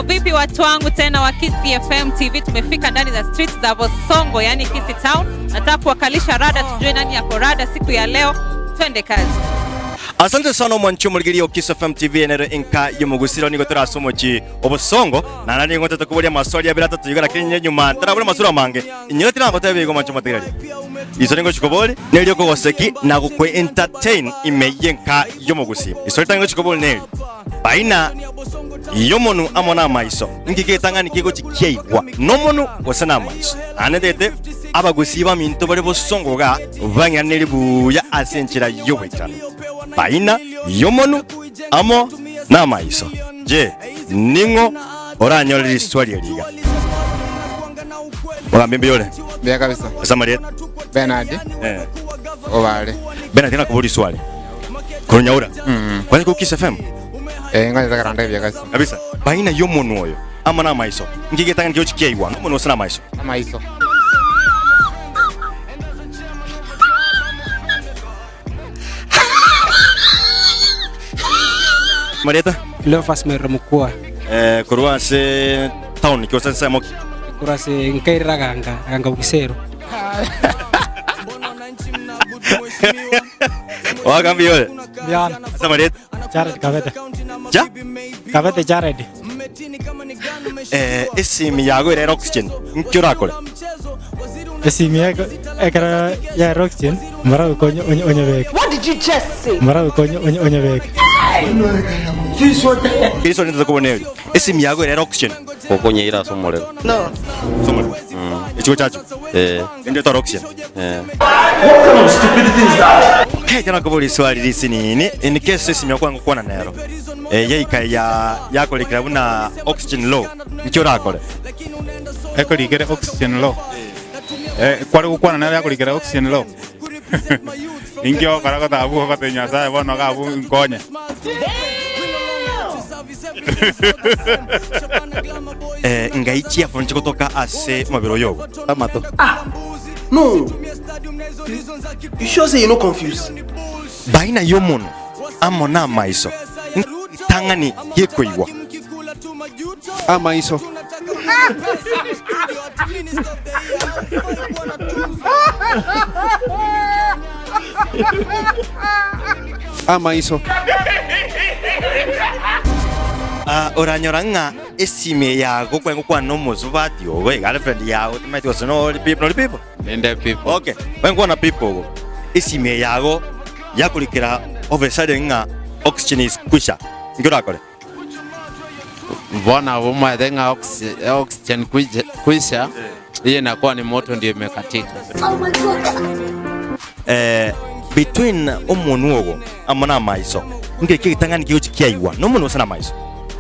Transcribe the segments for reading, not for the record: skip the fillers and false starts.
Mambo vipi watu wangu tena wa Kisii FM TV, tumefika ndani za streets za Bosongo, yani Kisii Town. Nataka kuwakalisha rada, tujue nani yako rada siku ya leo. Twende kazi. Asante sana omwanchi omorigereria o Kiss FM TV enero enka y'omogusiro nigo tore ase omochie obosongo naende nigo ntete koboria amaswali abere atato iga lakini inye nyuma ntarabore amaswali amange inyore tinagotebia igo omwanchi omotegereria iso nigo ngochia koboria neri okogoseki na gokwe entertain ime y'enka y'omogusii iso ritang'ani ngochia koboria neri Baina y'omonu amo namaiso, inki getang'ani kegochia kiaigwa, nomonu gose namaiso? Naende ntete abagusii baminto bare bosongo iga bang'iranerie buya ase enchera y'ogoichana. Baina y'omonu amo namaiso. Je, ning'o oranyore riswali eri iga? Mogambi mbuya ore? Mbuya kabisa. Ase amarieta? Bernard Eh. Obare. Bernard nakoboria riswali. Korwa Nyaura. Kwani ko Kiss FM? Eh, ngonya takaranda ebiya kabisa. Kabisa. Baina y'omonwa oyo amo namaiso. Nki getang'ani kegochi kiaigwa nomonwa ase namaiso? Amaiso. Marieta? Cleophas Mairero Mokua. Eh, korwa ase town ki gose ensemo ki? Korwa ase nkairera Ganga, Ganga Bugisero. Oaka mbuya ore? Mbuya. Ase amarieta? Jared Kabete. Ja? Kabete Jared. Eh, esimi yago ere oxygen nki orakore? Esimi eko- ekero yaera oxygen mbara goika onye- onye- onyebeke. What did you just say? Mbara goika onye- onye- onyebeke. Eriso rinde tokobona eri. Esimi yago ere oxygen. Okonyeira ase omorero. Ase omorero. Echigo chacho. Eh. Rende otore oxygen. Eh. Okay, ekero nakoboria riswali risinini, in case esimi yago kwanga gokwana nero, eh, yaika ya yakorekera buna oxygen low, nki orakore? Ekorikere oxygen low. Eh, kware gokwana nere yakorikera oxygen low. Inki ogokora gotabua ogotebia Nyasaye bono iga abwo nkonye. Eh, ngai chiafo nchigotoka ase omobere oyo ogo. Amato. Ah! No! You sure say you no confuse? Baina y'omonwa amo namaiso, ritang'ani gekoigwa. Amaiso. Amaiso. Ah, oranyora ng'a esime yago kwenge gokwana nomosubati ogo egirlfriend yago timanyeti gose nori people nori people Ninde people. okay kwenge gokwana people ogo esime yago yakorikera of a sudden ng'a oxygen is kwisha nki orakore Bono abwo omanyete ng'a oxy- oxygen kuija- kuisha hiyo inakuwa ni moto ndio imekatika. Eh, between omonwa ogo amo na amaiso nki egetang'ani kegochi kiaigwa nomonwa gose namaiso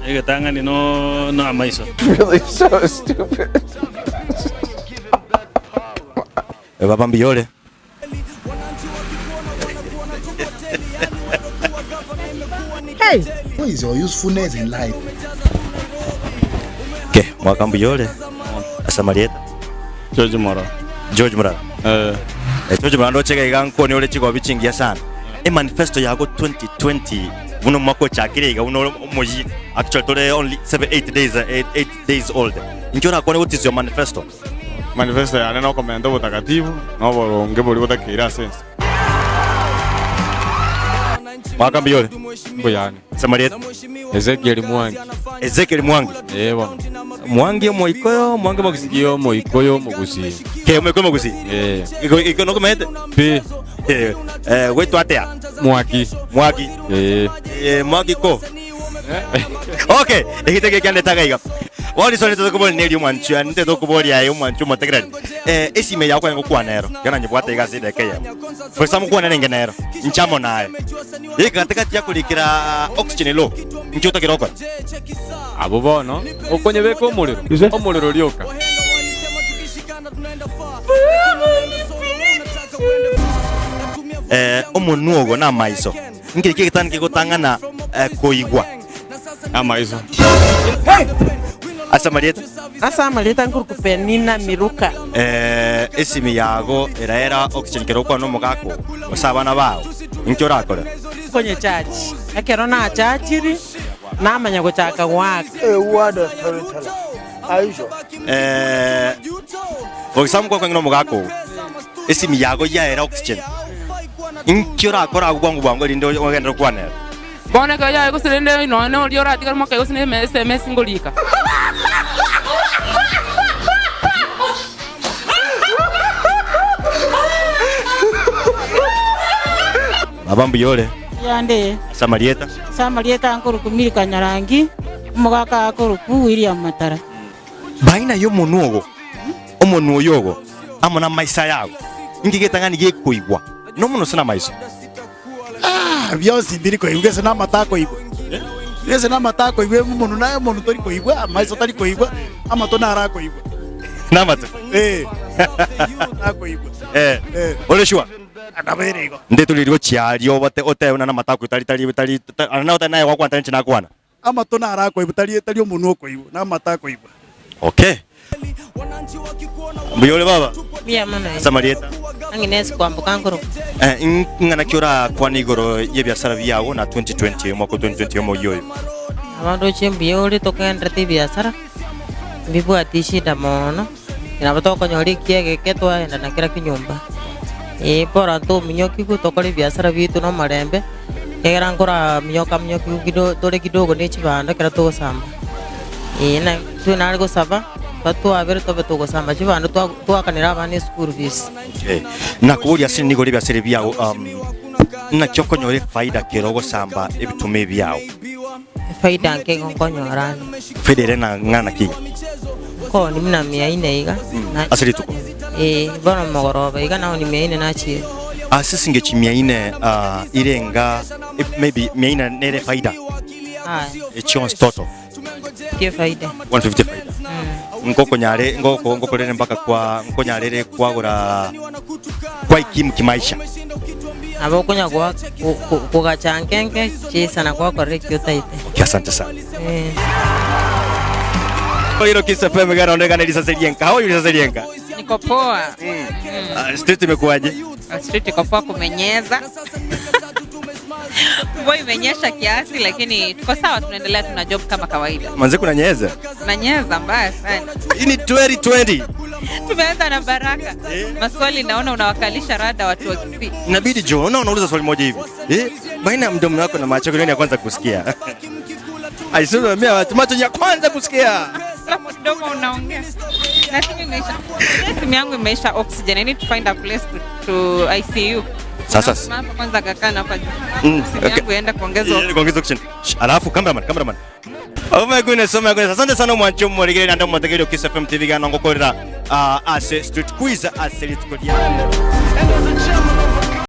Egetang'ani no no amaiso. Really so stupid. Eh, baba mbuya ore Hey! What is your usefulness in life? Okay, mwaka mbuya ore ase amarieta George Mora. George Murara Eh. Eh, George Murara ndoche iga iga nkwane ore chigobi chingiya sana emanifesto yago 2020 buna omwaka ochakire iga buna ore omoyia actually tore only 7 8 days 8, 8 days old inki orakwane what is your manifesto Manifesto yane nokomenta obotakatifu na oboronge boria botakeire ase ense. Mwaka mbuya ore Mbuyane. ase amarieta Ezekiel Mwangi. Ezekiel Mwangi Eh bono. Mwangi omoikoyo Mwangi omogusii Mwangi omoikoyo omogusii. Ke omoikoyo omogusii Eh. Iko iko nokomanyete Pi. Eh, eh, goitwa atea Mwaki. Mwaki. Eh. Eh, mwaki ko. Okay, egite geke andetaga iga. Bono isore ntokoboria neri omwanchi one, nte tokoboria aye omwanchi omotegereri. Eh, esime yao kwanye gokwana ero, ekero nanyebwate iga ase edageka eyemo. For example, nkwane nenge nero, inche amo naye. Eke gatigati yakorikera oxygen low, inki otagere gokora? Abwo bono okonyebeka omorero, omorero rioka. Eh, omonwa ogo namaiso, inki ekio egetani kegotang'ana eh, koigwa? Amaiso. Ase amarieta? Ase amarieta nkoruku Penina Miruka. Eh, esimi yago eraera oxygen kero okwana nomogaka ogo gose abana bao, inki orakore? Nkonye charge. Ekero nachachiri. Namanya gochaka goaka. Eh, for example kwakwangira omogaka ogo esimi yago yaera oxygen inki orakore agwo bwango bwango erinde ogenderere gokwana ere? Bono ekero yaye gose rende nonya na oria oratigare mokaye gose na SMS ngorika. Baba mbuya ore? Mbuya Ase amarieta? Ase amarieta nkorokwa Milka Nyarangi, omogaka akorokwa William Matara. Baina y'omonwa ogo, omonwa oyo ogo, amo namaiso aya ago, inki getang'ani gekoigwa, nomonwa gose namaiso? Ah, bionsi mbiri koigwa, gese namato akoigwa. Gese namato akoigwa, omonwa naye omonwa tori koigwa, amaiso tari koigwa, amato naro akoigwa. Namato? Eh, akoigwa. Eh, Eh. ore sure? Nabeire igo. Ndetoreri gochia aria obote otebe buna namato akoigwa tari tari tari ta- na otari naye gwakwana tari inche nakwana. Amato naro akoigwa, tari tari omonwa okoigwa, namato akoigwa. Okay. Mbuya ore baba? Mbuya mono. Ase amarieta? Agnes Kwamboka nkorokwa. Eh, ing'ana ki orakwane igoro y'ebiasara biago na 2020 omwaka o 2020 omoyio oyo? Abanto oche mbuya ore togenderete ebiasara, mbibwati eshida mono, nabo tokonyora ekiege eke twaenda na kera kinyomba. Eeh bora tominyokigwe tokore ebiasara biaito na omorembe, ekiagera nkoraminyoka minyokigwe kidogo tore kidogo ne chibando ekero togosamba. Eeh na intwe nare gosaba, batwabere tobe togosamba chibando twa twakanera abana eschool fees. Okay. Nakoboria ase nigo ebiasara ebiago um, naki okonyora efaida kero ogosamba ebituma ebiao? Efaida nke igo nkonyora ande. Faida ere na ng'ana ki iga? Nkooni buna mia ine iga. Na- Ase rituko? Ee, bono mogoroba iga naoni mia ine nachire. Ase singechi mia ine ah, irenga eh, maybe mia ine nere faida Aya, echionsi total tie faida. 150 faida nkokonyare ngoko ngokorere mpaka kwa nkonyarere kwagora kwaikimu kimaisha Nabo okonya goa kogacha nkenke chisana gwakorera ekio otaete. Okay, asante sana. Eh. Oiro Kiss FM gana onekana risase rienka. How are you risase rienka? Niko poa. Ah, street imekuwaje? Street iko poa kumenyeza. Mvua imenyesha kiasi lakini tuko sawa, tunaendelea tuna job kama kawaida. Manze kuna nyeza. Tunanyeza mbaya sana. Hii ni 2020. Tumeanza na baraka. Maswali naona unawakalisha rada watu wa Kisii. Inabidi jo, unaona unauliza swali moja hivi. Eh, baina ya mdomo wako na macho yako nani ya kwanza kusikia? Aisee, mimi watu macho ya kwanza kusikia. Alafu mdomo unaongea. Na simu imeisha. Simu yangu imeisha oxygen. I need to find a place to, to ICU. Sasa. Hapa kwanza kakana hapa juu. Simu Okay. yangu ienda kuongeza Ili kuongeza oxygen. Shh, Alafu cameraman, cameraman. Oh my goodness, oh my goodness. Asante sana mwancho mwarigere na ndo mwategere Kiss FM TV gana ngokorera uh, ase street quiz ase rituko ria.